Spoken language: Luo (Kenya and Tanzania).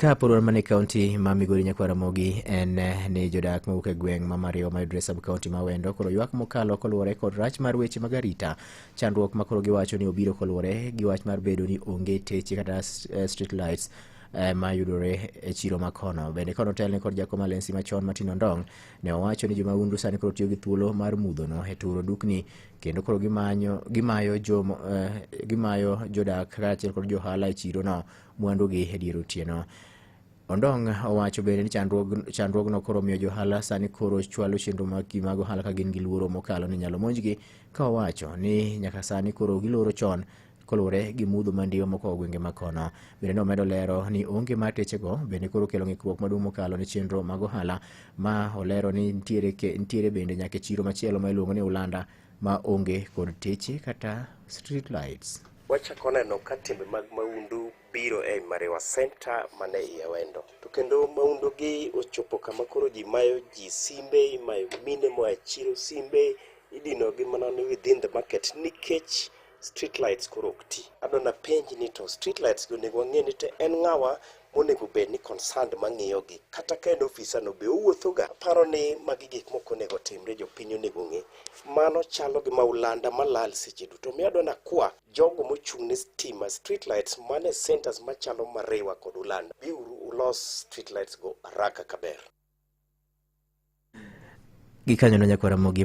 Ka pod wan mana e kaunti ma Migori, nyakwar Ramogi, en ni jodak mawuok e gweng' ma Mariwa mayudore e sub kaunti ma Awendo koro ywak mokalo koluwore kod rach mar weche mag arita. Chandruok ma koro giwacho ni obiro koluwore gi wach mar bedo ni onge teche kata street lights mayudore e chiro ma kono. Bende kono otelne kod jakom Alensi machon Martin Ondong ne owacho ni jomahundu sani koro tiyo gi thuolo mar mudhono e turo dukni kendo koro gimanyo gimayo jo gimayo jodak kaachiel kod johala e chiro no mwandugi e dier otieno. Ondong owacho bende ni chandruogno koro miyo johala sani koro chwalo chenro mag ohala ka gin gi luoro mokalo ni nyalo monjgi, ka owacho ni nyaka sani koro giloro chon koluwore gi mudho mandiwa mokowo gwenge makono. Bende nomedo lero ni onge mar techego bende koro kelo ng'ikruok maduong' mokalo ne chenro mag ohala, ma olero ni nitiere bende nyaka e chiro machielo ma iluongo ni Ulanda ma onge kod teche kata street lights. Wachako neno ka timbe mag mahundu biro ei Mariwa Center mane iye Awendo. To kendo mahundu gi ochopo kama koro ji mayo ji simbe, imayo mine moa e chiro simbe, idino gi mana ni within the market nikech street lights koro ok ti. Adwa napenj ni to street lights gi onego wang'e ni to en ng'awa monego bed ni concerned mang'iyo gi. Kata ka en ofisa no be owuotho ga. Aparo ni magi gik moko onego timre, jopiny onego ng'e. Mano chalo gi maulanda malal seche duto. Omiyo adwa nakwa jogo mochung' ne stima, street lights mane centers machalo Mariwa kod Ulanda. Biuru ulos street lights go haraka kaber. Gikanyono, nyakwar Ramogi.